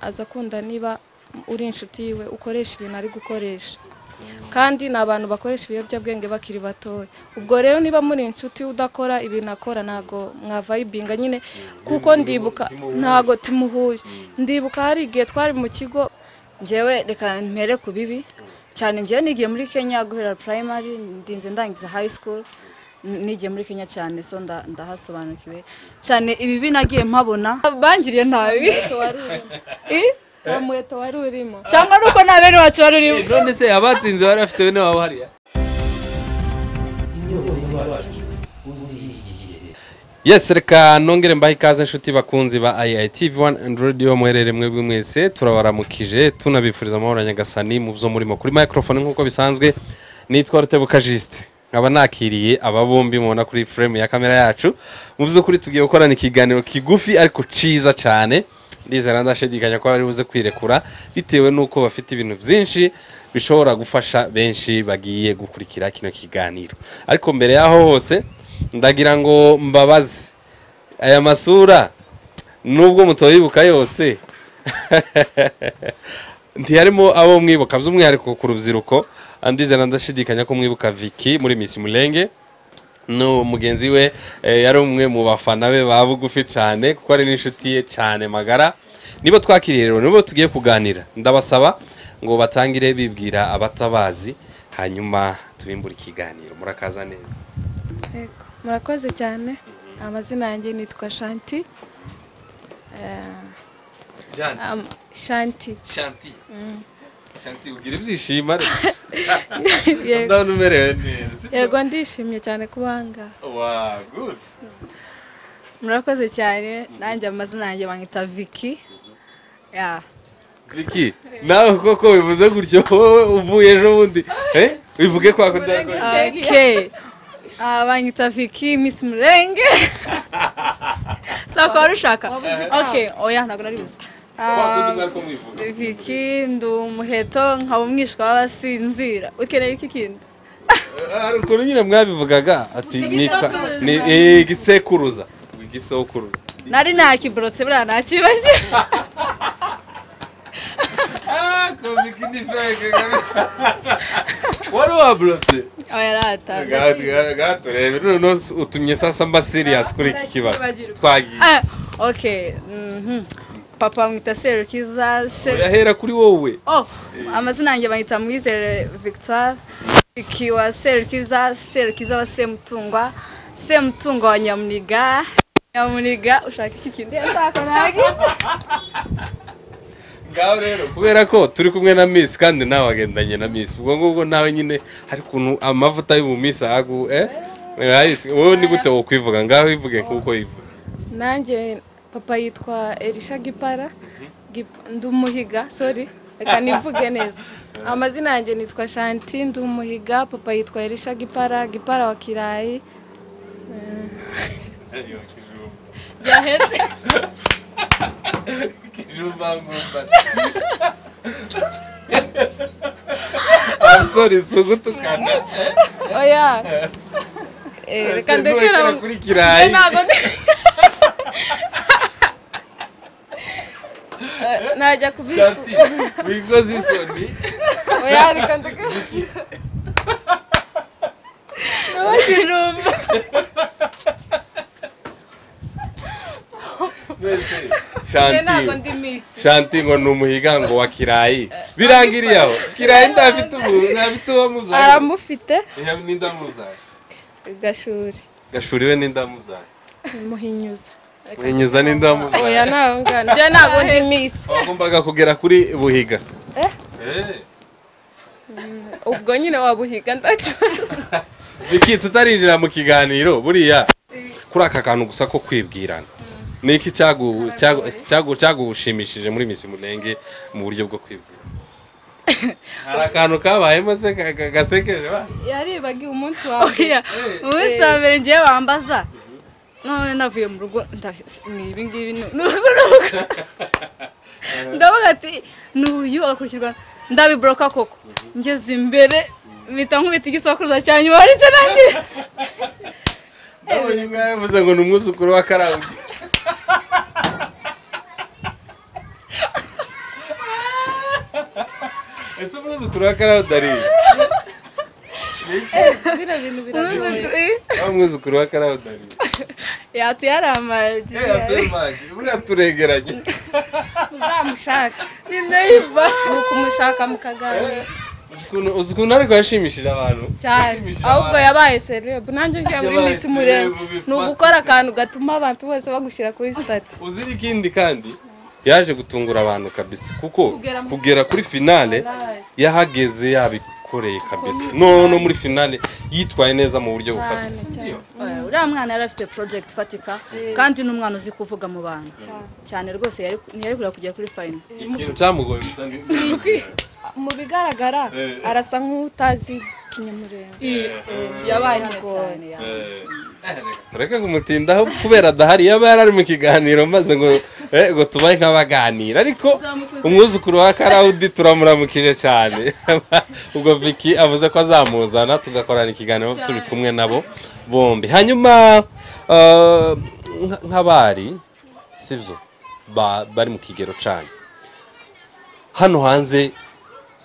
aza akunda niba uri inshuti yiwe ukoresha ibintu ari gukoresha, kandi ni abantu bakoresha ibiyobyabwenge bakiri batoya. Ubwo rero niba muri inshuti udakora ibintu akora ntago mwavayibinga nyine, kuko ndibuka ntago timuhuye. Ndibuka hari igihe twari mu kigo. Njyewe reka mpere ku bibi cyane. Njyewe nigiye muri Kenya guhera primary, ndinze ndangiza high school, nigiye muri Kenya cyane, so ndahasobanukiwe cyane. Ibibi nagiye mpabona bangiriye nabi. Uwo muheto wari urimo cyangwa nuko nta bene wacu wari urimo. None se abatsinze bari bafite bene wabo hariya? Yes, reka nongere mbahe ikaze inshuti bakunzi ba IITV1 and Radio muherere mwebwe mwese, turabaramukije tunabifuriza amahoro ya Nyagasani mu byo murimo. Kuri microphone nk'uko bisanzwe nitwa Rutebuka Juste, nkaba nakiriye aba bombi mubona kuri frame ya kamera yacu. Mu by'ukuri tugiye gukorana ikiganiro kigufi ariko ciza cyane, ndizera ndashidikanya ko bari buze kwirekura bitewe nuko bafite ibintu byinshi bishobora gufasha benshi bagiye gukurikira kino kiganiro. Ariko mbere yaho hose ndagira ngo mbabaze aya masura nubwo mutoyibuka yose ntiyarimo abo mwibuka by'umwihariko ku rubyiruko. Ndizera ndashidikanya ko mwibuka Vicky muri Miss Mulenge, no mugenzi we yari umwe mu bafana be ba bugufi cyane kuko ari n'inshuti ye cyane magara. Nibo twakiriye rero, nibo tugiye kuganira. Ndabasaba ngo batangire bibwira abatabazi hanyuma tubimbure ikiganiro. Murakaza neza. Yego, murakoze cyane. Amazina yanjye nitwa Shanti. Shanti. Shanti. Shanti, ugira ibyishimo. Ndabona umerewe neza. Yego, ndishimye cyane kubanga. Wow, good. Murakoze cyane. Nanjye amazina yanjye banyita Vicky. Yeah. Vicky, nawe koko bivuze gutyo wowe uvuye ejo bundi? Bivuge kwa kudakora. Okay. Banyita Vicky Miss Mulenge. Sako rushaka. Okay, oya ntabwo nari bizi. Vicky ndi umuheto nkaba umwishwa w'abasinzira. Ukeneye iki kindi? Hari ukuntu nyine mwabivugaga ati nitwa ni igisekuruza. Igisokuruza. Nari nakiborotse buriya nakibaje. Ko Vicky ni fake. Wari waborotse? Oya rata. Gato rero none utumye sasa mba serious kuri iki kibazo. Twagiye. Okay. Papa mwita Serukiza. Yahera kuri wowe. Oh, amazina yanjye banyita Mwizere Victoire. Vicky wa Serukiza, Serukiza wa Semutungwa, Semutungwa wa Nyamuniga. Nyamuniga ushaka iki kindi ndako nagize. Ngaho rero kubera ko turi kumwe na Miss kandi nawe agendanye na Miss, ubwo ngubwo nawe nyine hari kuntu amavuta y'ubu Miss agu wowe ni gute wokwivuga? Ngaho ivuge kuko yivuze. Nanjye papa yitwa Elisha Gipara, ndumuhiga, sorry, reka nivuge neza. Amazina yanjye nitwa Shanti, ndumuhiga, papa yitwa Elisha Gipara, Gipara wa Kirayi. Yahetse. Kijumba ngumba. I'm sorry, sugutukana. Oya. Reka ndekera kuri Kirayi. Ntago najya kubika. Wikoze isoni. Oya, reka ndekera. Kijumba. Shanti. Shanti ngo ni umuhiga ngo wa Kirayi. Birangiriye aho. Kirayi ndafite umuntu, ndafite uwo muzaye. Aramufite. Ninda muzaye. Gashuri. Gashuri we ninda muzaye. Muhinyuza. Muhinyuza ninda muzaye. Oya nawe ngana. Njye ntabwo ndi Miss. Wagombaga kugera kuri Buhiga. Ubwo nyine wabuhiga ndacyo. Biki tutarinjira mu kiganiro buriya kuri aka kantu gusa ko kwibwirana. Niki cyagushimishije muri Miss Mulenge mu buryo bwo kwibwira? Hari akantu kabayemo se gasekeje basi? Yaribagiwe umunsi wawe. Oya, umunsi wa mbere ngiye bambaza. None navuye mu rugo ni ibi ngibi n'urugo. Ndavuga ati n'uyu agakurikirwa ndabibroka koko. Ngeze imbere mpita nkubita igisokuruza cya nyuma hari icyo nanjye. Ndabonye umwe yaravuze ngo ni umwuzukuru wa Karaugi. Ese umwuzukuru wa Karawudi? Bino bintu biragoye. Umwuzukuru wa Karawudi yatuyaramaje. Yatuyaramaje, buriya turegeranye. Uzamushaka ni neighbor, ni ukumushaka mukaganira. Uzi ukuntu ariko yashimishije abantu cyane, ahubwo yabaye celeb. Nanjye ngiye muri Miss Murenge, ni ugukora akantu gatuma abantu bose bagushyira kuri status. Uzi n'ikindi kandi yaje gutungura abantu kabisa, kuko kugera kuri finale yahageze yabikoreye kabisa. No muri finale yitwaye neza mu buryo bufatika. Uriya mwana yari afite project ifatika, kandi n'umwana uzi kuvuga mu bantu cyane rwose, ntiyari kureba kugera kuri final. Ikintu cyamugoye gusa ni mu bigaragara arasa nk'utazi Kinyamurenge. Yabaye cyane. Tureke kumutindaho kubera adahari, yaba yari ari mu kiganiro maze ngo tubaye nk'abaganira, ariko umwuzukuru wa Karawudi turamuramukije cyane. Ubwo Vicky avuze ko azamuzana tugakorana ikiganiro turi kumwe nabo bombi. Hanyuma nk'abari sibyo bari mu kigero cyanyu hano hanze,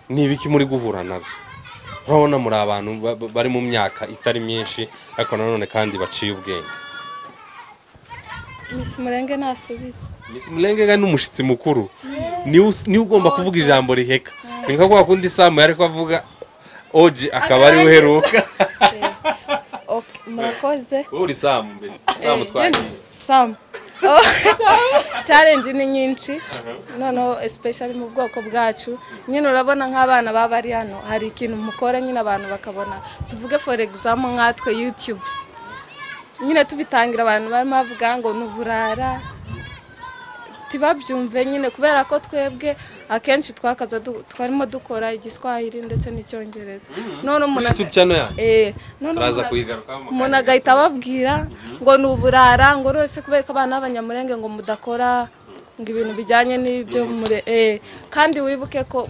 ni ibiki muri guhura nabyo? Urabona muri abantu bari mu myaka itari myinshi, ariko nanone kandi baciye ubwenge. Miss Murenge nasubiza. Miss Murenge ga n'umushitsi mukuru, niwe ugomba kuvuga ijambo riheka. Ni nka kwa kundi Samu yari kuvuga Oji akaba ari uheruka. Okay, murakoze. Uri Samu mbese. Samu twagiye. Samu. Challenge ni nyinshi, noneho especially mu bwoko bwacu nyine. Urabona nk'abana baba bari hano, hari ikintu mukora nyine abantu bakabona. Tuvuge for example nkatwe YouTube nyine tubitangira, abantu barimo bavuga ngo ni uburara, tibabyumve nyine, kubera ko twebwe akenshi twakaza twarimo dukora Igiswahili ndetse n'Icyongereza. None umuntu umuntu agahita ababwira ngo ni uburara, ngo rwose kubera ko abana b'Abanyamurenge ngo mudakora ngo ibintu bijyanye n'ibyo mure. Kandi wibuke ko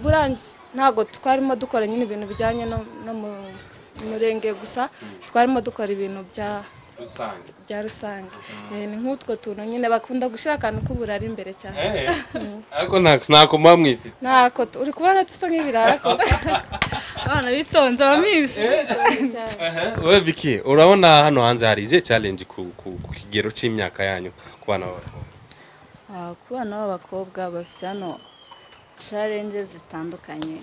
ntabwo twarimo dukora nyine ibintu bijyanye no mu murenge gusa, twarimo dukora ibintu bya rusange. Ni nk'utwo tuntu nyine bakunda gushyira akantu k'uburara imbere cyane. Ariko ntako muba mwifite. Ntako, uri kubona dusa nk'ibirara ko abana bitonze abamisi. Wowe Vicky, urabona hano hanze hari izihe challenge ku kigero cy'imyaka yanyu ku bana b'abakobwa? Ku bana b'abakobwa bafite hano challenges zitandukanye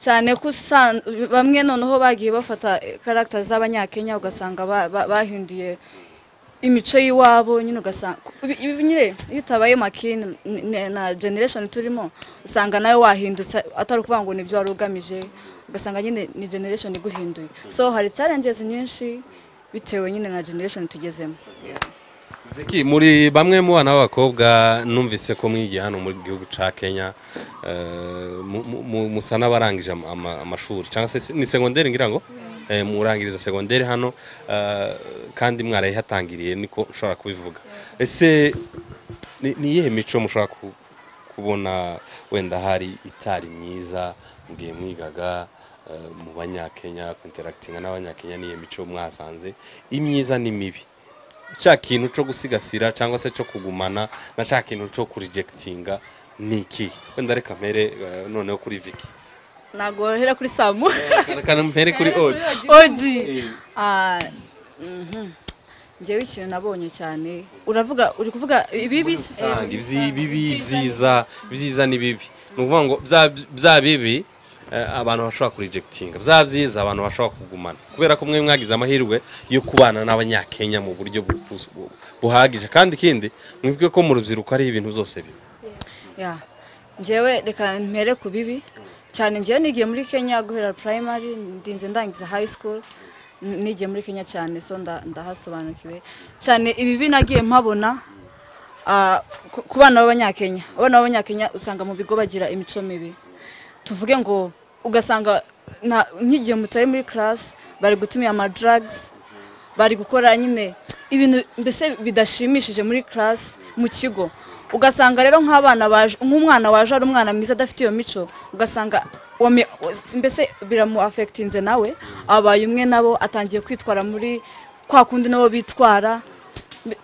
cyane, ko bamwe noneho bagiye bafata character z'Abanyakenya, ugasanga bahinduye imico y'iwabo nyine. Ugasanga nyine iyo utabaye makini na generation turimo, usanga nawe wahindutse, atari ukuvuga ngo nibyo wari ugamije, ugasanga nyine ni generation iguhinduye. So hari challenges nyinshi bitewe nyine na generation tugezemo. Vicky, muri bamwe mu bana b'abakobwa numvise ko mwigiye hano muri gihugu ca Kenya, musa n'abarangije amashuri cyangwa se ni segonderi, ngira ngo murangiriza segonderi hano, kandi mwarayihatangiriye niko nshobora kubivuga. Ese ni iyihe mico mushobora kubona wenda hari itari myiza mu gihe mwigaga mu Banyakenya, interactinga n'Abanyakenya, niyo mico mwasanze imyiza n'imibi? Cya kintu cyo gusigasira cyangwa se cyo kugumana na cya kintu cyo kurejectinga ni iki? Wenda reka mpere noneho kuri Vicky. Ntabwo hera kuri Samu. Reka mpere kuri Oji. Oji. Njyewe ikintu nabonye cyane, uravuga uri kuvuga ibibi ibibi byiza, byiza ni bibi. Ni ukuvuga ngo bya bibi abantu bashobora kurejectinga, bya byiza abantu bashobora kugumana, kubera ko mwe mwagize amahirwe yo kubana n'Abanyakenya mu buryo buhagije. Kandi ikindi mwibuke ko mu rubyiruko ari ibintu byose bibi. Njyewe reka mpere ku bibi cyane. Njyewe nigiye muri Kenya guhera primary, ndinze ndangiza high school, nigiye muri Kenya cyane, so ndahasobanukiwe cyane. Ibibi nagiye mpabona ku bana b'Abanyakenya. Abana b'Abanyakenya usanga mu bigo bagira imico mibi. Tuvuge ngo ugasanga nk'igihe mutari muri class bari gutumira ama drugs, bari gukora nyine ibintu mbese bidashimishije muri class mu kigo. Ugasanga rero nk'abana baje, nk'umwana waje ari umwana mwiza adafite iyo mico, ugasanga mbese biramu affectinze, nawe abaye umwe nabo, atangiye kwitwara muri kwa kundi nabo bitwara,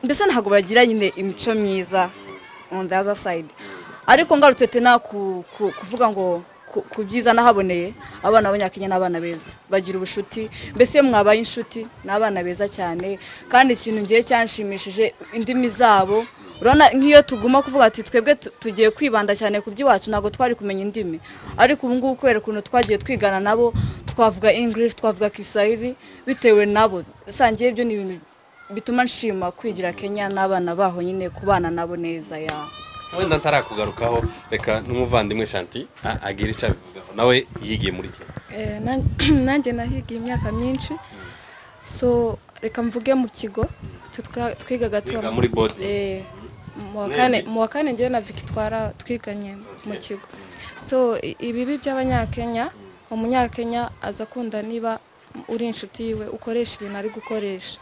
mbese ntabwo bagira nyine imico myiza on the other side. Ariko ngarutse tena kuvuga ngo ku byiza nahaboneye, abana b'Abanyakenya n'abana beza bagira ubushuti, mbese iyo mwabaye inshuti ni abana beza cyane. Kandi ikintu ngiye cyanshimishije, indimi zabo, urabona nk'iyo tuguma kuvuga ati twebwe tugiye kwibanda cyane ku by'iwacu, ntabwo twari kumenya indimi. Ariko ubu ngubu kubera ukuntu twagiye twigana nabo, twavuga English, twavuga Kiswahili bitewe nabo. Sangiye ibyo ni ibintu bituma nshima kwigira Kenya n'abana baho nyine, kubana nabo neza ya. Wenda ntarakugarukaho, reka n'umuvandimwe Shanti agira icyo abivugaho, nawe yigiye muri Kenya. Nanjye nahigiye imyaka myinshi, so reka mvuge mu kigo twigaga tuba Wiga muri boarding. Mu wa kane njyewe na Vicky twara twiganye mu kigo. So ibibi by'Abanyakenya, umunyakenya aza akunda niba uri inshuti yiwe ukoresha ibintu ari gukoresha,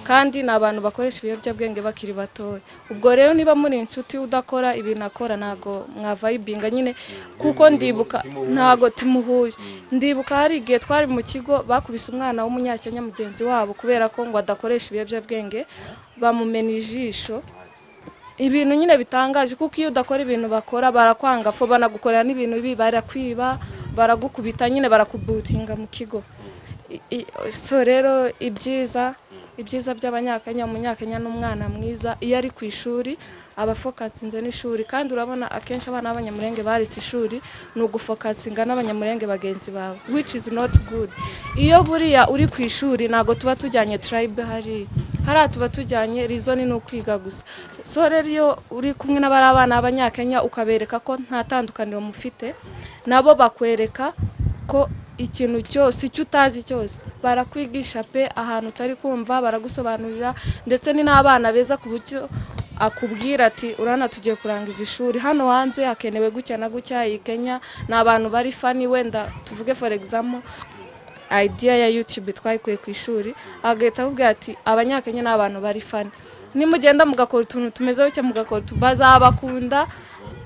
kandi ni abantu bakoresha ibiyobyabwenge bakiri batoya. Ubwo rero niba muri inshuti udakora ibintu akora, ntago mwavayibinga nyine, kuko ndibuka ntago timuhuye. Ndibuka hari igihe twari mu kigo bakubise umwana w'umunyakenya mugenzi wabo kubera ko ngo adakoresha ibiyobyabwenge, bamumena ijisho. Ibintu nyine bitangaje, kuko iyo udakora ibintu bakora barakwanga, fo banagukorera n'ibintu bibi, barakwiba, baragukubita nyine, barakubutinga mu kigo. So rero ibyiza by'Abanyakenya, umunyakenya n'umwana mwiza iyo ari ku ishuri aba fokasinze n'ishuri. Kandi urabona akenshi abana b'Abanyamurenge baretse ishuri ni ugufokasinga n'Abanyamurenge bagenzi bawe, which is not good. Iyo buriya uri ku ishuri ntago tuba tujyanye tribe, hari tuba tujyanye reason ni ukwiga gusa. So rero iyo uri kumwe n'abari abana b'Abanyakenya ukabereka ko nta tandukaniro mufite, nabo bakwereka ko ikintu cyose icyo utazi cyose barakwigisha pe, ahantu utari kumva baragusobanurira, ndetse ni n'abana beza ku buryo akubwira ati urana tugiye kurangiza ishuri hano hanze hakenewe gutya na gutya. Iyi Kenya ni abantu bari funny, wenda tuvuge for example idea ya YouTube twayikuye ku ishuri, agahita akubwira ati Abanyakenya ni abantu bari funny, nimugenda mugakora utuntu tumeze gutya mugakora bazabakunda.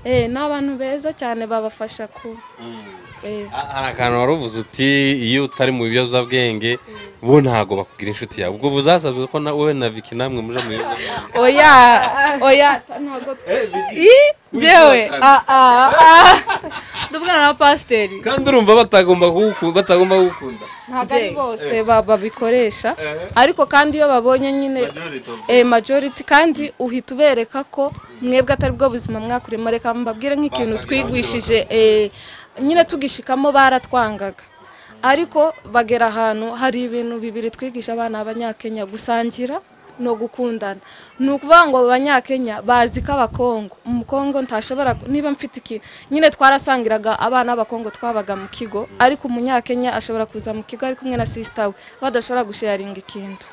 Ni abantu beza cyane babafasha ku Hari akantu wari uvuze uti iyo utari mu biyobyabwenge bo ntago bakugira inshuti yawe, ubwo buzasabye ko wowe na Vicky namwe muje mu biyobyabwenge? Oya oya ntago njyewe nduvugana na pasiteri, kandi urumva batagomba kugukunda. Ntago ari bose babikoresha, ariko kandi iyo babonye nyine majority, kandi uhita ubereka ko mwebwe atari bwo buzima mwakurimo. Reka mbabwire nk'ikintu twigwishije nyine tugishikamo baratwangaga, ariko bagera ahantu hari ibintu bibiri twigisha abana b'Abanyakenya, gusangira no gukundana. Ni ukuvuga ngo Abanyakenya bazi ko Abakongo, umukongo ntashobora, niba mfite iki nyine twarasangiraga abana b'Abakongo twabaga mu kigo, ariko umunyakenya ashobora kuza mu kigo ari kumwe na sister we badashobora gusharinga ikintu.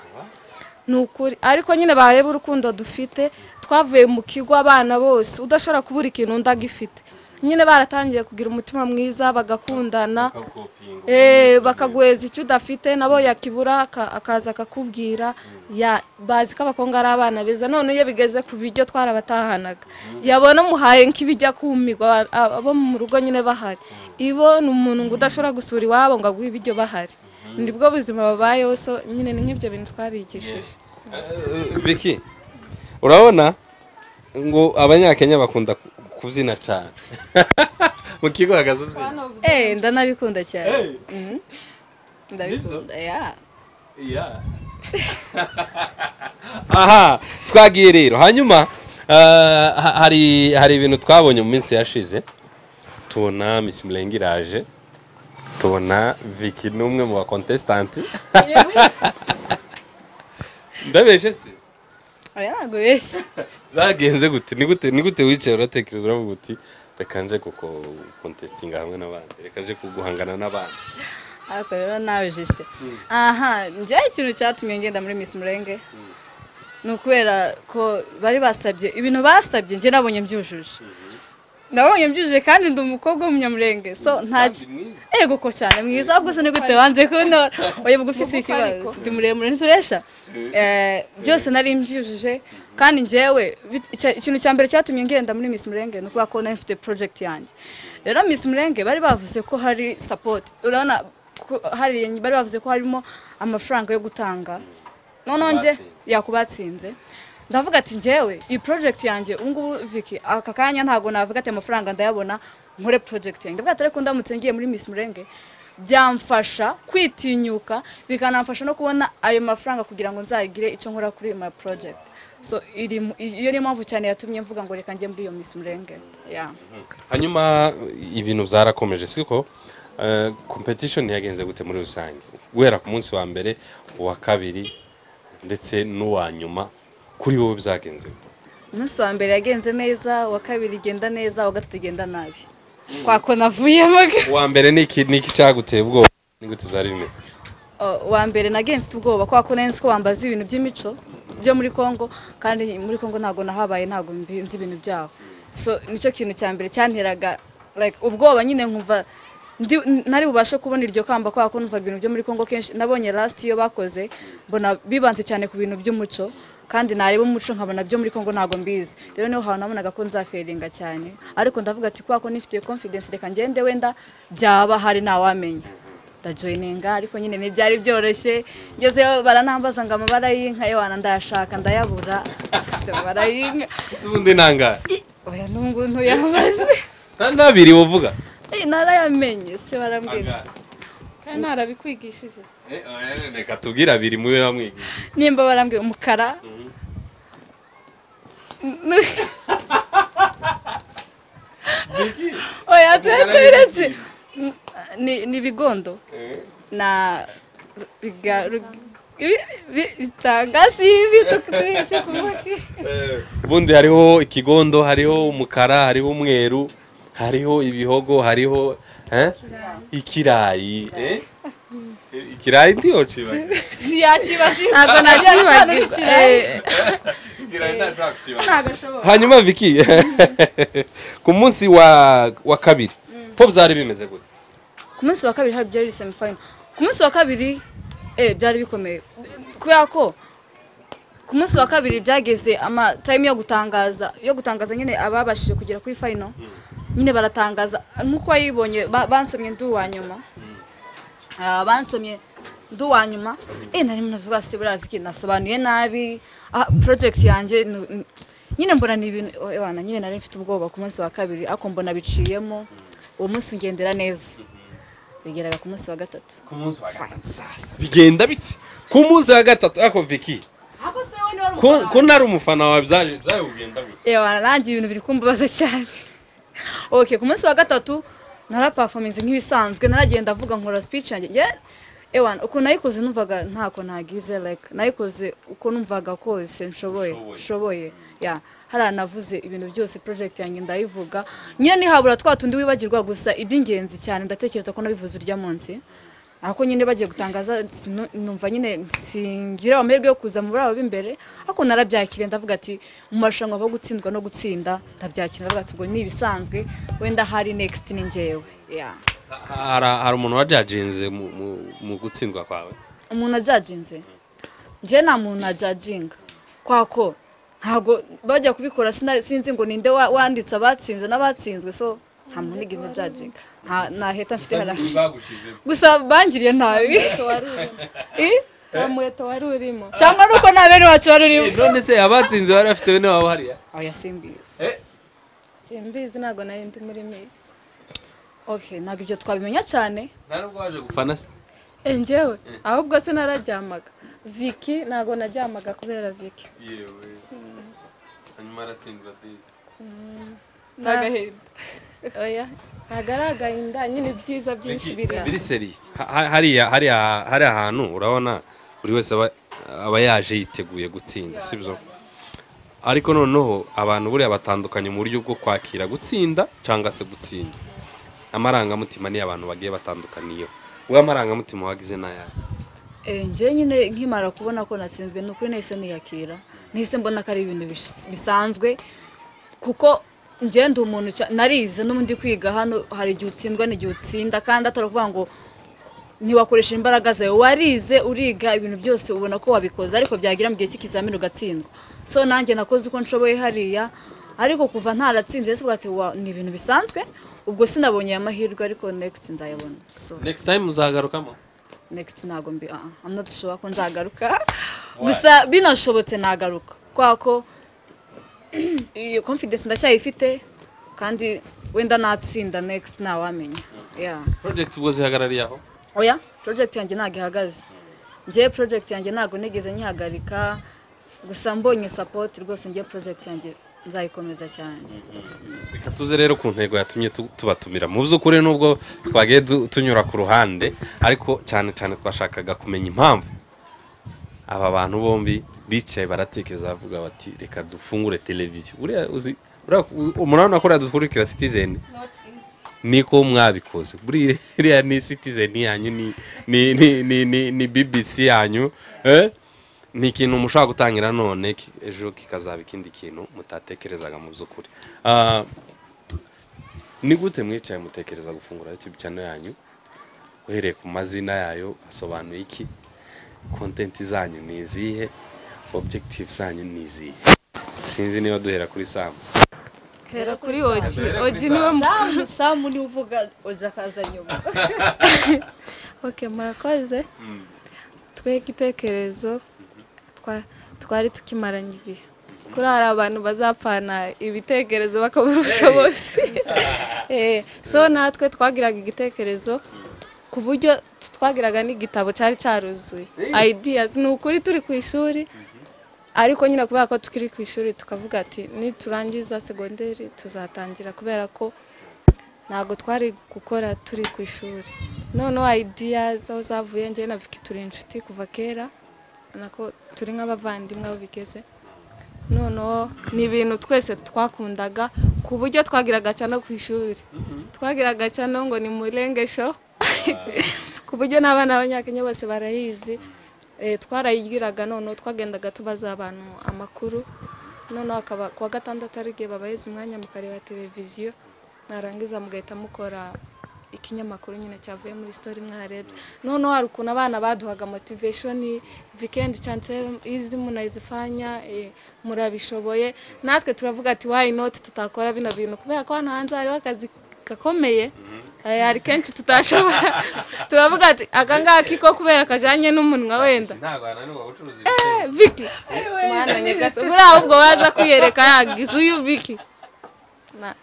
Ni ukuri, ariko nyine bareba urukundo dufite, twavuye mu kigo abana bose udashobora kubura ikintu undi agifite. Nyine baratangiye kugira umutima mwiza, bagakundana, bakaguheza icyo udafite, nabo yakibura akaza akakubwira. Bazi ko Abakongo ari abana beza. None iyo bigeze ku biryo twarabatahanaga, yabona umuhaye nk'ibijya kumirwa abo mu rugo nyine bahari, ibo ni umuntu ngo udashobora gusura iwabo ngo aguhe ibiryo bahari. Nibwo buzima babayeho. So nyine ni nk'ibyo bintu twabigishije. Vicky, urabona ngo Abanyakenya bakunda kubyina cyane mu kigo hagaze ubyina? Ndanabikunda cyane. Ndabikunda ya. Aha twagiye rero. Hanyuma hari ibintu twabonye mu minsi yashize, tubona Miss Mulenge iraje, tubona Vicky n'umwe mu ba contestant. Ndabeshe se? Oya ntabwo beshe. Zagenze gute? Ni gute wicaye uratekereza uravuga uti reka nje kuko contestinga hamwe n'abandi, reka nje kuguhangana n'abandi? Ariko rero nawe Justin, aha njye ikintu cyatumye ngenda muri Miss Mulenge ni ukubera ko bari basabye ibintu basabye, njye nabonye mbyujuje. Nabonye mbyujuje kandi ndi umukobwa w'umunyamurenge, so nta ego ko cyane mwiza, ahubwo se ni gute banze kuntora? Oya bugufi si ikibazo, ndi muremure nturesha. Byose nari mbyujuje. Kandi njyewe ikintu cya mbere cyatumye ngenda muri Miss Mulenge ni ukubera ko nari mfite project yanjye. Rero Miss Mulenge bari bavuze ko hari support, urabona hari bari bavuze ko harimo amafaranga yo gutanga, noneho njye yakubatsinze ndavuga ati njyewe iyi project yanjye ubu ngubu Vicky aka kanya ntago navuga ati amafaranga ndayabona Nkore project yanjye. Ndavuga ati ariko ndamutse ngiye muri Miss Murenge byamfasha kwitinyuka, bikanamfasha no kubona ayo mafaranga kugira ngo nzagire icyo nkora kuri my project. So iyo niyo mpamvu cyane yatumye mvuga ngo reka njye muri iyo Miss Murenge. Yeah. Hanyuma ibintu byarakomeje, siko? Competition yagenze gute muri rusange, guhera ku munsi wa mbere, uwa kabiri ndetse n'uwa nyuma, kuri wowe byagenze gute? Umunsi wa mbere yagenze neza, uwa kabiri igenda neza, uwa gatatu igenda nabi, kwako navuyemo. Uwa mbere niki cyaguteye ubwoba? Ni gute byari bimeze? Uwa mbere nagiye mfite ubwoba kubera ko nari nzi ko bambaza ibintu by'imico byo muri Congo, kandi muri Congo ntabwo nahabaye, ntabwo nzi ibintu byaho. So nicyo kintu cya mbere cyanteraga like ubwoba nyine, nkumva ntari bubashe kubona iryo kamba, kubera ko numvaga ibintu byo muri Congo kenshi nabonye last iyo bakoze, mbona bibanze cyane ku bintu by'umuco, kandi nareba umuco nkabona byo muri Congo ntabwo mbizi. Rero niho hantu nabonaga ko nzafailinga cyane, ariko ndavuga ati kubera ko nifitiye confidence, reka ngende, wenda byaba hari ntawamenya. Ndajoininga, ariko nyine ntibyari byoroshye. Ngezeyo baranambaza ngo amabara y'inka yo wana ndayashaka ndayabura. Ese amabara y'inka Ese ubundi nangahe? Oya, n'ubu ntuyamaze. Nta n'abiri uvuga? Eh, narayamenye se, barambwira. Kandi narabikwigishije. Reka tubwire abiri mube bamwigisha. Nimba barambwira umukara. Oya, tubiretse. Ni ibigondo na bitanga si si kuvuga. Ubundi hariho ikigondo, hariho umukara, hariho umweru, hariho ibihogo, hariho ikirayi. Ikirayi ntiyocibagira. Yakibagirwa. Ntabwo nakibagirwa. Ikirayi ntashobora kukibagira. Ntabwo ashobora. Hanyuma Vicky, ku munsi wa kabiri po byari bimeze gute? Ku munsi wa kabiri hari byari semi final. Ku munsi wa kabiri byari bikomeye, kubera ko ku munsi wa kabiri byageze ama time yo gutangaza nyine ababashije kugera kuri final. Nyine baratangaza nk'uko wayibonye, bansomye ndi uwa nyuma. Bansomye ndi uwa nyuma. Nari navuga se buriya Vicky nasobanuye nabi project yanjye, nyine mbona ni ibintu wana nyine nari mfite ubwoba ku munsi wa kabiri, ariko mbona biciyemo, uwo munsi ungendera neza. Bigeraga ku munsi wa gatatu. Ku munsi wa gatatu sasa bigenda bite ku munsi wa gatatu ariko, Vicky? Ako se we niwe wari Ko umufana. Ko ntari umufana wawe, byaje kugenda gute? Ewa, nanjye ibintu biri kumbabaza cyane. Okay, ku munsi wa gatatu naraperforminze nk'ibisanzwe, naragenda avuga, nkora speech yanjye. Ewa, uko nayikoze numvaga ntako nagize, like nayikoze uko numvaga kose nshoboye. Ushoboye. Nshoboye ya hariya navuze ibintu byose, project yanjye ndayivuga nyine, ntihabura twa tundi wibagirwa, gusa iby'ingenzi cyane ndatekereza ko nabivuze urya munsi. Ariko nyine bagiye gutangaza, numva nyine singira amahirwe yo kuza muri abo b'imbere, ariko narabyakiriye, ndavuga ati mu marushanwa abo gutsindwa no gutsinda, ndabyakira, ndavuga ati ubwo ni ibisanzwe, wenda hari next ni njyewe, yeah. Hari umuntu wajudginze mu gutsindwa kwawe? Umuntu ajudginze? Njye nta muntu ajudginga, kwako ntabwo bajya kubikora, sinzi ngo ninde wanditse abatsinze n'abatsinzwe. So nta muntu nigeze judginga, nta heta mfite hariya. Gusa bangiriye nabi. Muheto wari urimo. Eh? Uwo muheto wari urimo. Cyangwa nuko nta bene wacu wari urimo. None se abatsinze bari bafite bene wabo hariya? Oya, simbizi. Simbizi, ntabwo nari ndi muri Miss. Okay, ntabwo ibyo twabimenya cyane. Nta nubwo waje gufana se? Njyewe ahubwo se nararyamaga. Vicky, ntabwo naryamaga kubera Vicky. Yewe, hanyuma aratsindwa disi. N'agahinda. Oya, ntabwo ari agahinda nyine, ibyiza byinshi biri Biri sérieux. Hariya hariya hantu urabona buri wese aba yaje yiteguye gutsinda, sibyo? Ariko noneho abantu buriya batandukanye mu buryo bwo kwakira gutsinda cyangwa se gutsinda. Amarangamutima niyo abantu bagiye batandukaniyeho. Wowe amarangamutima wagize n'ayahe? Njye nyine nkimara kubona ko natsinzwe, ni ukuri nahise niyakira, nahise mbona ko ari ibintu bisanzwe, kuko njye ndi umuntu narize n'ubundi kwiga hano, hari igihe utsindwa n'igihe utsinda, kandi atari ukuvuga ngo ntiwakoresha imbaraga zawe. Warize, uriga ibintu byose, ubona ko wabikoze, ariko byagira mu gihe cy'ikizamini ugatsindwa. So nanjye nakoze uko nshoboye hariya, ariko kuva ntaratsinze ese ati wa ni ibintu bisanzwe. Ubwo sinabonye aya mahirwe, ariko next nzayabona. So Next time uzagarukamo? Next ntago mbi I'm not sure ko nzagaruka, gusa binashobotse nagaruka, kubera ko iyo confidence ndacyayifite. Kandi wenda natsinda next ntawamenya. Yeah. Project ubwo zihagarariye aho? Oya, project yanjye ntabwo ihagaze. Njye project yanjye ntabwo nigeze nyihagarika, gusa mbonye support rwose njye project yanjye nzayikomeza cyane. Reka tuze rero ku ntego yatumye tubatumira. Mu by'ukuri nubwo twagiye tunyura ku ruhande, ariko cyane cyane twashakaga kumenya impamvu aba bantu bombi bicaye baratekereza bavuga bati reka dufungure televiziyo. Buriya uzi umunani akora dukurikira Citizen niko mwabikoze. Buriya ni Citizen yanyu, ni ni ni ni ni BBC yanyu, ni ikintu mushaka gutangira none ejo kikazaba ikindi kintu mutatekerezaga mu by'ukuri. Ni gute mwicaye mutekereza gufungura YouTube channel yanyu? Uhereye ku mazina yayo asobanuye iki? Content zanyu ni izihe? Objective zanyu ni izihe? Sinzi niba duhera kuri Sam. Hera kuri Oji. Oji niwe mukuru. Sam ni uvuga Oji akaza nyuma. Okay, murakoze. Twe igitekerezo twari tukimaranye ibihe. Kuri hari abantu bazapfana ibitekerezo bakabura ubushobozi. So natwe twagiraga igitekerezo ku buryo twagiraga n'igitabo cyari cyaruzuye ideas. Ni ukuri turi ku ishuri, ariko nyine kubera ko tukiri ku ishuri tukavuga ati niturangiza segonderi tuzatangira, kubera ko ntabwo twari gukora turi ku ishuri. Noneho ideas aho zavuye, njye na Vicky turi inshuti kuva kera, nako turi nk'abavandimwe aho bigeze. Noneho ni ibintu twese twakundaga ku buryo twagiraga cyane ku ishuri. Twagiraga cyane ngo ni Murenge Show ku buryo n'abana b'Abanyakenya bose barayizi. Twarayigiraga, noneho twagendaga tubaza abantu amakuru. Noneho akaba kuwa gatandatu ari igihe babaheza umwanya mukareba televiziyo, mwarangiza mugahita mukora ikinyamakuru nyine cyavuye muri story mwarebye. Noneho hari ukuntu abana baduhaga motivation, weekend chantel izi munayizifanya, murabishoboye. Natwe turavuga ati why not tutakora bino bintu, kubera ko hano hanze hariho akazi gakomeye, hari kenshi tutashobora. Turavuga ati aka ngaki ko kubera kajanye n'umunwa wenda ntabwo ananirwa gucuruza ibintu. Vicky mwana nyegase buriya ahubwo waza kwiyereka yagize uyu Vicky na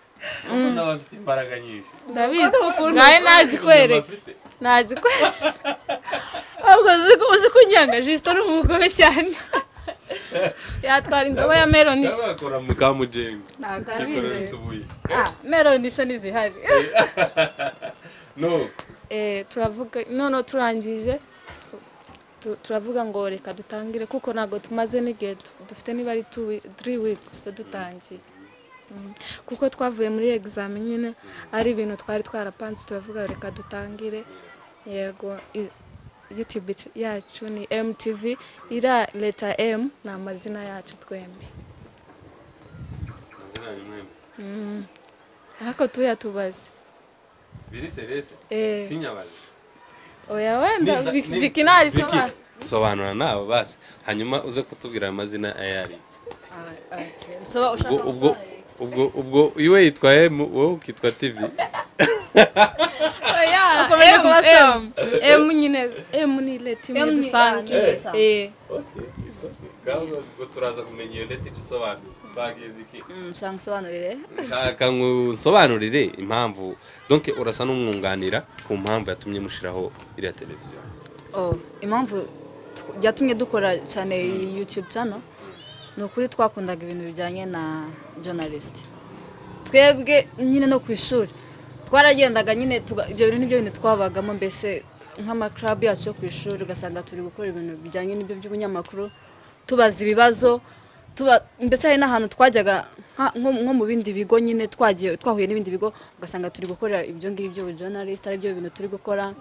bafite imbaraga nyinshi ndabizi ngaye nazi kwereka nazi kwereka ahubwo uzi kunyanga Justin ari umugome cyane. Yatwara indobo ya meloni cyangwa mu kamujengo ndabizi. Meloni se nizihari. No turavuga noneho turangije turavuga ngo reka dutangire, kuko ntabwo tumaze n'igihe dufite, niba ari 3 weeks dutangiye. Kuko twavuye muri exam nyine ari ibintu twari twarapanze, turavuga reka dutangire. Yego, YouTube yacu ni MTV, ira letter M ni amazina yacu twembi. Ariko tuyatubaze biri serese sinyabaze. Oya wenda Vicky narisobanura. Sobanura nawe basi, hanyuma uze kutubwira amazina ayari. Ubwo ubwo iwe yitwa M, wowe ukitwa TV. Oya, M nyine, M ni letter imwe dusangiye. Okay, it's okay. Gaho turaza kumenya iyo letter isobanura. Twagiye Vicky. Nshaka nsobanurire. Nshaka nsobanurire impamvu. Donc urasa n'umwunganira ku mpamvu yatumye mushiraho iriya televiziyo. Impamvu yatumye dukora cyane YouTube channel ni ukuri twakundaga ibintu bijyanye na journalist. Twebwe nyine no ku ishuri twaragendaga nyine ibyo bintu nibyo bintu twabagamo, mbese nk'ama club yacu yo ku ishuri ugasanga turi gukora ibintu bijyanye n'ibyo by'ubunyamakuru, tubaza ibibazo, mbese hari n'ahantu twajyaga nko mu bindi bigo nyine twagiye twahuye n'ibindi bigo ugasanga turi gukora ibyo ngibyo journalist, ari byo bintu turi gukora.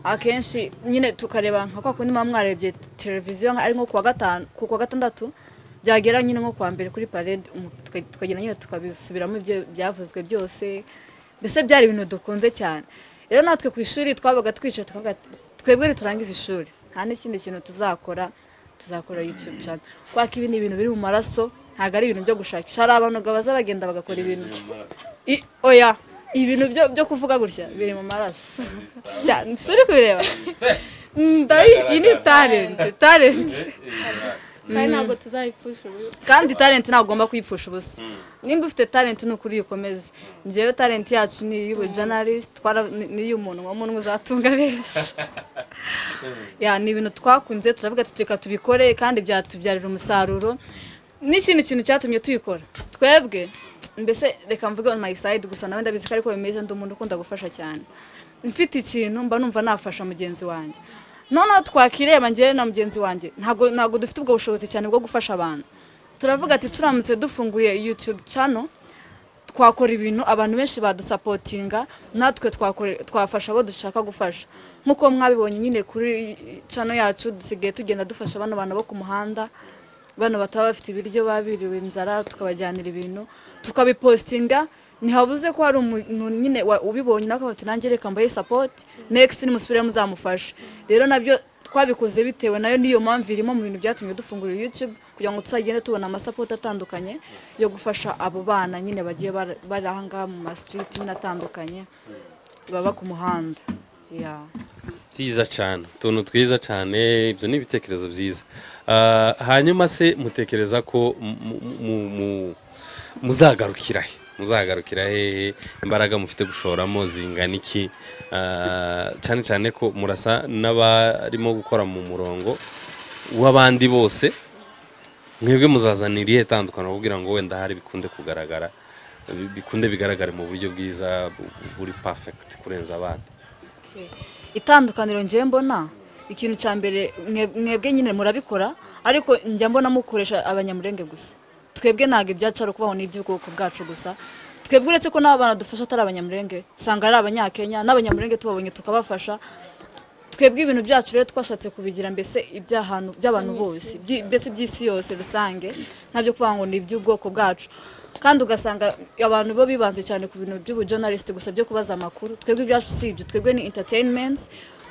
Akenshi nyine tukareba nka kwa kundi mwarebye televiziyo ari nko kuwa gatanu ku wa gatandatu byagera nyine nko kwa mbere kuri parade tukagenda nyine tukabisubiramo ibyo byavuzwe byose, mbese byari ibintu dukunze cyane. Rero natwe ku ishuri twabaga twicaye tukavuga twebwe niturangiza ishuri nta n'ikindi kintu tuzakora, tuzakora YouTube channel, kwaka ibi ni ibintu biri mu maraso, ntabwo ari ibintu byo gushakisha. Hari abantu baza bagenda bagakora ibintu oya ibintu byo kuvuga gutya biri mu maraso cyane, suri kubireba. Iyi ni talent. Kandi ntabwo tuzayipfusha ubusa. Kandi talent ntabwo ugomba kuyipfusha ubusa. Nimba ufite talent, ni ukuri uyikomeze. Njyewe talent yacu ni iy'ubu journalist, ni iy'umuntu wa uzatunga benshi. Ya, ni ibintu twakunze, turavuga tuti reka tubikore, kandi byatubyarira umusaruro. N'ikindi kintu cyatumye tuyikora twebwe, mbese reka mvuge on my side gusa, nawe ndabizi ko ariko bimeze, ndi umuntu ukunda gufasha cyane. Mfite ikintu mba numva nafasha mugenzi wanjye. Noneho twakireba njyewe na mugenzi wanjye, ntabwo dufite ubwo bushobozi cyane bwo gufasha abantu. Turavuga ati turamutse dufunguye YouTube channel, twakora ibintu abantu benshi badusapotinga, natwe twafasha abo dushaka gufasha. Nk'uko mwabibonye nyine kuri channel yacu, dusigaye tugenda dufasha bano bantu bo ku muhanda, bano bataba bafite ibiryo, babiriwe inzara, tukabajyanira ibintu, tukabipostinga. Ntihabuze ko hari umuntu nyine ubibonye nawe akavuga ati nanjye reka mbahe support, next nimusubire muzamufashe. Rero nabyo twabikoze bitewe nayo, niyo mpamvu irimo mu bintu byatumye dufungura YouTube, kugira ngo tuzagende tubona amasupport atandukanye yo gufasha abo bana nyine bagiye bari aha ngaha mu ma street nyine atandukanye, baba ku muhanda. Yeah. Byiza cyane, utuntu twiza cyane, ibyo ni ibitekerezo byiza. Hanyuma se mutekereza ko muzagarukira he? Muzagarukira hehe? Imbaraga mufite gushoramo zingana iki? Cyane cyane ko murasa n'abarimo gukora mu murongo w'abandi bose, mwebwe muzazanira irihe tandukaniro kugira ngo wenda hari bikunde kugaragara, bikunde bigaragare mu buryo bwiza, buri perfect kurenza abandi? Okay. Itandukaniro njyewe mbona, ikintu cya mbere, mwebwe nyine murabikora, ariko njya mbona mukoresha Abanyamurenge gusa. Twebwe ntabwo ibyacu ari ukubaho n'iby'ubwoko bwacu gusa. Twebwe uretse ko n'abana dufasha atari Abanyamurenge, usanga ari Abanyakenya, n'Abanyamurenge tubabonye tukabafasha. Twebwe ibintu byacu rero twashatse kubigira mbese iby'ahantu by'abantu bose, mbese by'isi yose rusange, ntabyo kuvuga ngo ni iby'ubwoko bwacu. Kandi ugasanga abantu bo bibanze cyane ku bintu by'ubujournalist gusa, byo kubaza amakuru. Twebwe ibyacu si ibyo, twebwe ni entertainment,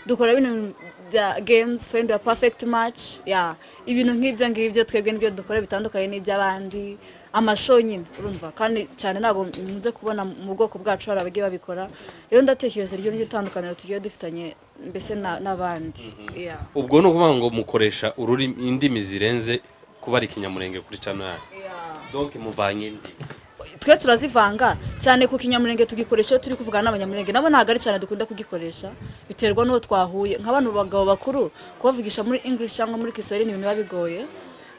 dukora ibintu bya games, find a perfect match, ya, ibintu nk'ibyo ngibyo. Twebwe nibyo dukora bitandukanye n'iby'abandi, amashow nyine urumva. Kandi cyane ntabwo nkunze kubona mu bwoko bwacu hari abagiye babikora. Rero ndatekereza iryo niryo tandukaniro tugiye dufitanye mbese n'abandi. Yeah. Ubwo ni ukuvuga ngo mukoresha ururimi, indimi zirenze kuba ari Ikinyamurenge kuri channel yanyu? Donc muvanye indimi? Twe turazivanga cyane. Ku Kinyamurenge tugikoresha iyo turi kuvugana n'Abanyamurenge nabo, ntabwo ari cyane dukunda kugikoresha, biterwa n'uwo twahuye. Nka bano bagabo bakuru, kubavugisha muri English cyangwa muri Kiswahili ni ibintu biba bigoye,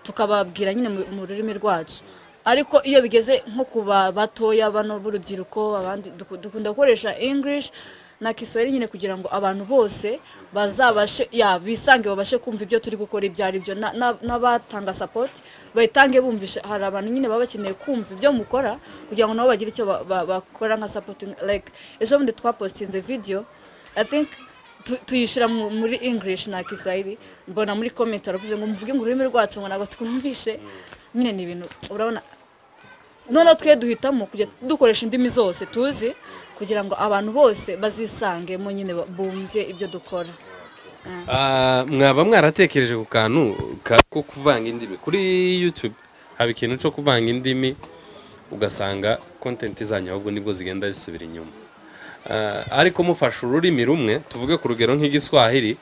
tukababwira nyine mu rurimi rwacu. Ariko iyo bigeze nko ku batoya, bano b'urubyiruko, abandi dukunda gukoresha English na Kiswahili nyine, kugira ngo abantu bose bazabashe, ya, bisange, babashe kumva ibyo turi gukora ibyo ari byo, n'abatanga support bayitange bumvisha. Hari abantu nyine baba bakeneye kumva ibyo mukora kugira ngo nabo bagire icyo bakora nka supporting. Like ejo bundi twapostinze video, I think tuyishyira muri English na Kiswahili, mbona muri comment baravuze ngo muvuge ngo ururimi rwacu, ngo ntabwo twumvishe. Nyine ni ibintu urabona. Noneho twe duhitamo kujya dukoresha indimi zose tuzi, kugira ngo abantu bose bazisangemo nyine, bumve ibyo dukora. Mwaba mwaratekereje ku kantu ko kuvanga indimi kuri YouTube? Haba ikintu cyo kuvanga indimi, ugasanga content zanyu ahubwo nibwo zigenda zisubira inyuma. Ariko mufashe ururimi rumwe, tuvuge ku rugero nk'Igiswahili,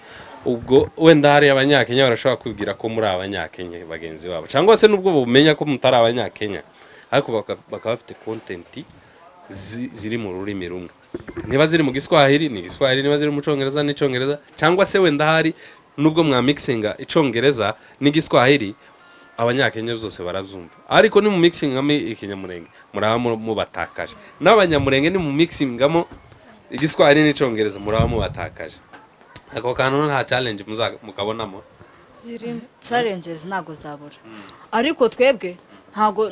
ubwo wenda hari Abanyakenya barashobora kwibwira ko muri Abanyakenya bagenzi babo, cyangwa se nubwo bumenya ko mutari Abanyakenya, ariko bakaba bafite content ziri mu rurimi rumwe. Niba ziri mu Giswahili ni Igiswahili, niba ziri mu Cyongereza ni Icyongereza, cyangwa se wenda hari nubwo mwamixinga Icyongereza n'Igiswahili, Abanyakenya byose barabyumva. Ariko ni mu mixingamo Ikinyamurenge, muraba mubatakaje, n'Abanyamurenge ni mu mixingamo Igiswahili n'Icyongereza, muraba mubatakaje. Ako kantu nta challenge mukabonamo? Zirimo. Challenges ntabwo zabura, ariko twebwe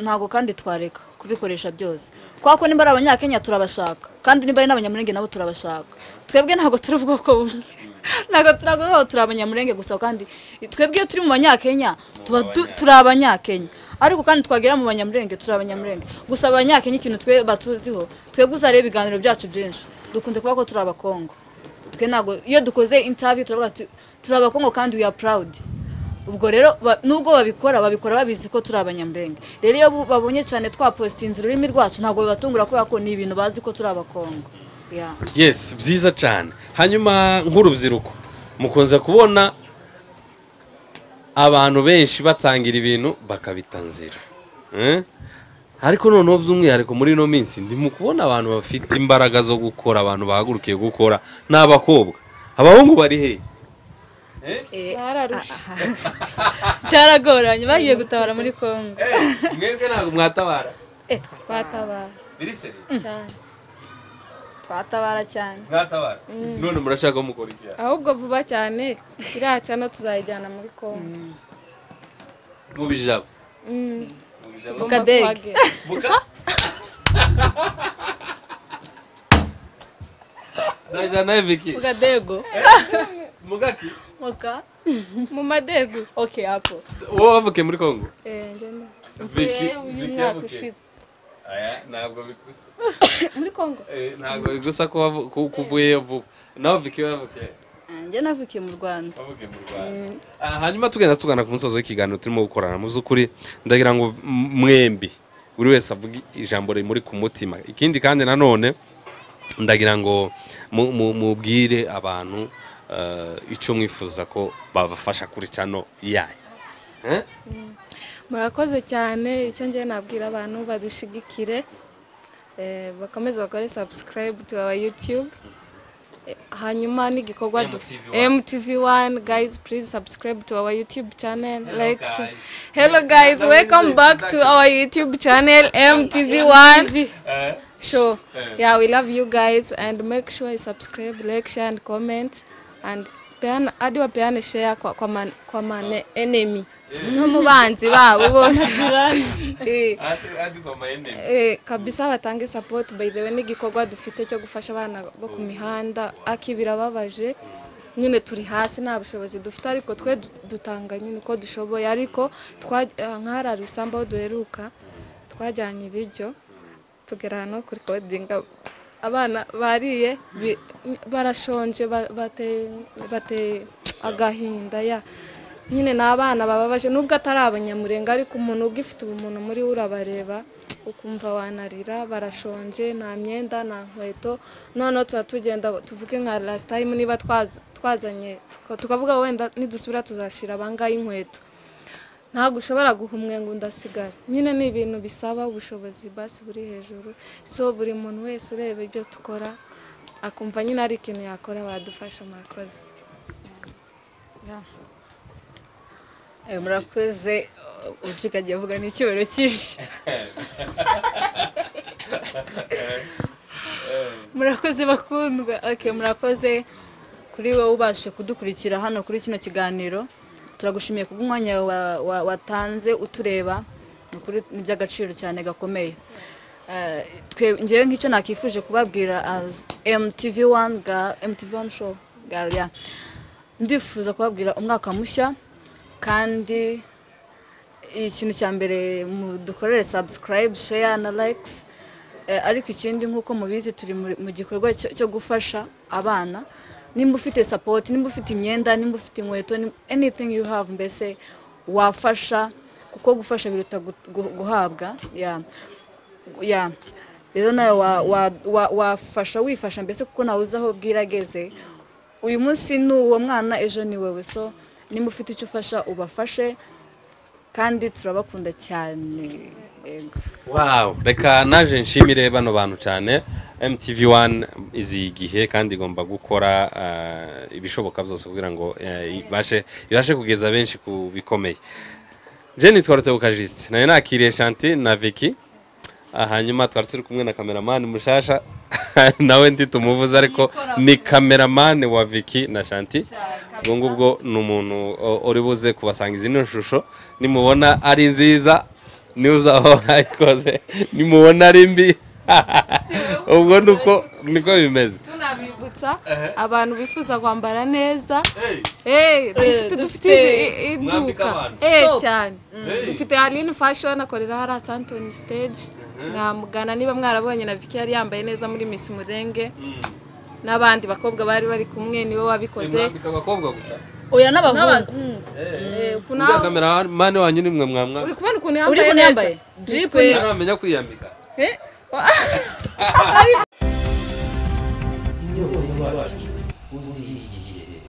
ntabwo kandi twareka kubikoresha byose, kubera ko nimba ari Abanyakenya turabashaka, kandi nimba ari n'Abanyamurenge nabo turabashaka. Twebwe ntabwo turi ubwoko bumwe, ntabwo turi Abanyamurenge gusa. Kandi twebwe iyo turi mu Banyakenya tuba turi Abanyakenya, ariko kandi twagera mu Banyamurenge turi Abanyamurenge. Gusa Abanyakenya ikintu twe batuziho, twebwe uzareba ibiganiro byacu byinshi, dukunze kuba ko turi Abakongo. Twe ntabwo, iyo dukoze interview turavuga turi Abakongo kandi we are proud. Ubwo rero nubwo babikora babizi ko turi Abanyamurenge. Rero iyo babonye cyane twapostinze ururimi rwacu, ntabwo bibatungura, kubera ko ni ibintu bazi ko turi Abakongo. Yeah. Yes, byiza cyane. Hanyuma nk'urubyiruko, mukunze kubona Abantu benshi batangira ibintu bakabita nzira. Ariko noneho by'umwihariko muri ino minsi ndimo kubona abantu bafite imbaraga zo gukora, abantu bahagurukiye gukora n'abakobwa. Abahungu bari he? Bararusha. Cyaragoranye bagiye gutabara muri Kongo. Mwebwe ntabwo mwatabara. Twatabara. Biri seri? Cyane. Twatabara cyane. Mwatabara. None murashaka mukora iki? Ahubwo vuba cyane iraca no tuzayijyana muri Kongo. Mu bijabo. Mukadege. Muka? Zajana Viki. Mukadego. Mugaki? Muka. Mu madego. Okay, hapo. Wowe wavukiye muri Kongo? Njye. Viki, Viki yavukiye. Aya, ntabwo bigusa. Muri Kongo? Ntabwo bigusa ko kuvuye vuba. Nawe Viki wavukiye? Njye navukiye mu Rwanda. Wavukiye mu Rwanda. Hanyuma tugenda tugana ku musozo w'ikiganiro turimo gukorana mu by'ukuri ndagira ngo mwembi buri wese avuge ijambo rimuri ku mutima. Ikindi kandi nanone ndagira ngo mubwire abantu icyo mwifuza ko babafasha kuri channel yayo. Murakoze cyane. Icyo ngiye nabwira abantu badushigikire, bakomeze bakore subscribe to our YouTube. Hanyuma n'igikorwa MTV1 guys, please subscribe to our YouTube channel. Like, hello guys, welcome back to our YouTube channel MTV1 show. Yeah, we love you guys and make sure you subscribe, like, share and comment and peana adi wapeane share kwa man enemy no mubanzi babo bose. Adi kwa ma enemy. Kabisa batange support. By the way, n'igikorwa dufite cyo gufasha abana bo ku mihanda akibirababaje nyine turi hasi nta bushobozi dufite, ariko twe dutanga nyine uko dushoboye. Ariko nk'ahari rusamba aho duheruka twajyanye ibiryo tugera hano kuri coding, abana bariye barashonje bateye agahinda. Ya nyine n'abana bababaje nubwo atari abanyamurenga, ariko umuntu ugifite ubumuntu muri urabareba ukumva wanarira. Barashonje, nta myenda nta nkweto. Noneho tuba tugenda tuvuge nka last time niba twazanye tukavuga wenda nidusubira tuzashira abangaye inkweto, ntabwo ushobora guhumwe ngo ndasigara. Nyine ni ibintu bisaba ubushobozi basi buri hejuru. So buri muntu wese ureba ibyo tukora akumva nyine ari ikintu yakora badufasha. Murakoze. Murakoze. Ucikagiye avuga n'icyubahiro cyinshi. Murakoze bakundwa. Okay, murakoze kuri wowe ubashe kudukurikira hano kuri kino kiganiro. Turagushimiye kubw'umwanya watanze utureba, nukuri ni by'agaciro cyane gakomeye. Twe ngewe nk'icyo nakifuje kubabwira as MTV1 ga MTV1 show ga, ndifuza kubabwira umwaka mushya, kandi ikintu cya mbere dukorere subscribe, share na likes. Ariko ikindi nkuko mubizi turi mu gikorwa cyo gufasha abana. Nimba ufite support, nimba ufite imyenda, nimba ufite inkweto, anything you have, mbese wafasha, kuko gufasha biruta guhabwa. Ya rero nawe wafasha wifasha mbese, kuko nawe uzi aho bwirageze. Uyu munsi ni uwo mwana, ejo ni wewe. So nimba ufite icyo ufasha ubafashe, kandi turabakunda cyane. Wow, reka naje nshimire bano bantu cyane. MTV1 izi igihe kandi igomba gukora ibishoboka byose kugira ngo ibashe kugeza benshi ku bikomeye. Je nitwa Rutebuka Justin, nayo nakiriye Shanti na Vicky. Hanyuma twari turi kumwe na cameraman mushasha nawe ndi tumuvuze, ariko ni cameraman wa Vicky na Shanti. Ubwo ngubwo ni umuntu uri buze kubasangiza ino shusho, nimubona ari nziza ni uzaho ayikoze, nimubona ari mbi ubwo nuko niko bimeze. Tunabibutsa abantu bifuza kwambara neza, dufite iduka cyane, dufite Aline Fashion akorera hara Santoni stage. Namugana niba mwarabonye na Vicky yari yambaye neza muri Miss Murenge n'abandi bakobwa bari bari kumwe, niwe wabikoze. Abakobwa gusa? Oya n'abahungu. Kuna cameraman wanyu nimwe mwamwa. Uri kubona ukuntu yambaye neza? Drip ntamenya kwiyambika.